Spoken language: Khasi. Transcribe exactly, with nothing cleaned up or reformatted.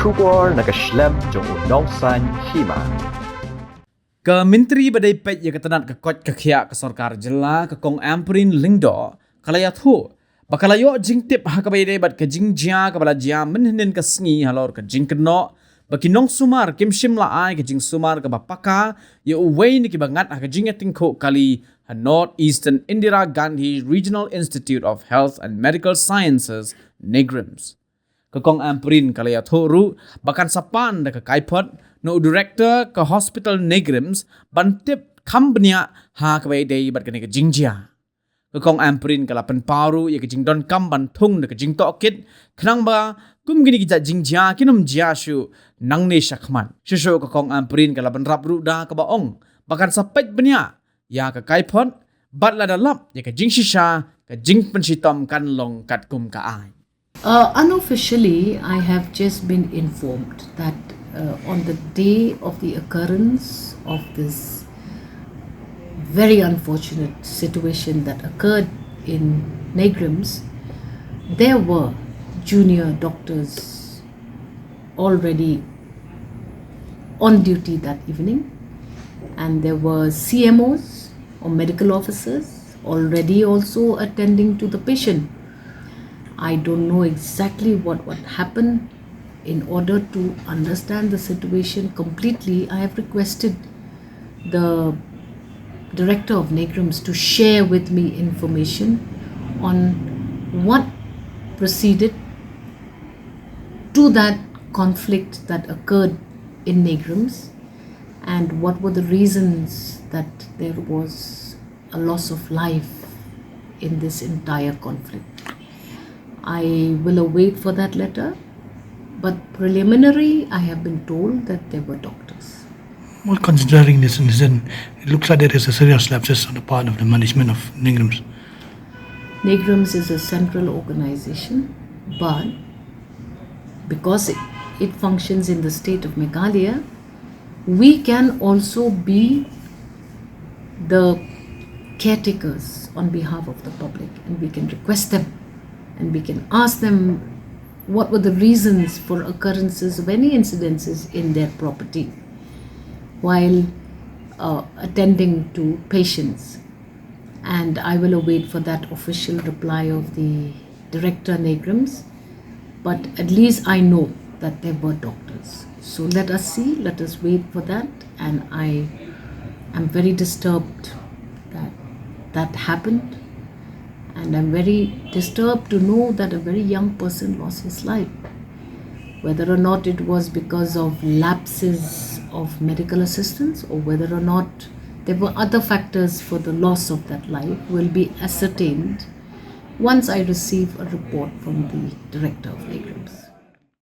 Khubor na ka shlem jong u nongsan hima. Ka Myntri ba dei peit ïa ka tnat ka koit ka khiah ka sorkar jylla, ka Kong Ampareen Lyngdoh, ka la ïathuh ba ka la ïoh jingtip ha kaba ïadei bad ka jingjia kaba la jia mynhynnin ka sngi halor ka jingkynnoh ba ki nongsumar kim shym la ai ka jingsumar kaba paka ïa uwei na kiba ngat ha ka jingïatyngkhuh kali ha North Eastern Indira Gandhi Regional Institute of Health and Medical Sciences, NEIGRIHMS. Ka Kong Ampareen ka la ïathuh ruh ba kan sa pan da ka kaiphod na u director ka hospital NEIGRIHMS ban tip kham bniah ha kaba ïadei bad kane ka jingjia. Ka Kong Ampareen ka la pynpaw ruh ïa ka jingdonkam ban thung da ka jingtohkit, khnang ba kum kine ki jait jingjia kin ym jia shuh nangne shakhmat. Shuh shuh ka Kong Ampareen ka la bynrap ruh da kaba ong ba kan sa peit bniah ïa ka kaiphod, bad lada lap ïa ka jingshisha, ka jingpynshitom kan long katkum ka aiñ. Uh, unofficially, I have just been informed that, uh, on the day of the occurrence of this very unfortunate situation that occurred in NEIGRIHMS, there were junior doctors already on duty that evening, and there were C M Os or medical officers already also attending to the patient. I don't know exactly what, what happened. In order to understand the situation completely, I have requested the director of NEIGRIHMS to share with me information on what proceeded to that conflict that occurred in NEIGRIHMS, and what were the reasons that there was a loss of life in this entire conflict. I will await for that letter, but preliminary, I have been told that there were doctors. Well, considering this incident, it looks like there is a serious lapses on the part of the management of NEIGRIHMS. NEIGRIHMS is a central organization, but because it, it functions in the state of Meghalaya, we can also be the caretakers on behalf of the public, and we can request them, and we can ask them what were the reasons for occurrences of any incidences in their property while, uh, attending to patients. And I will await for that official reply of the director, NEIGRIHMS. But at least I know that there were doctors. So let us see, let us wait for that. And I am very disturbed that that happened. And I'm very disturbed to know that a very young person lost his life. Whether or not it was because of lapses of medical assistance, or whether or not there were other factors for the loss of that life, will be ascertained once I receive a report from the director of NEIGRIHMS.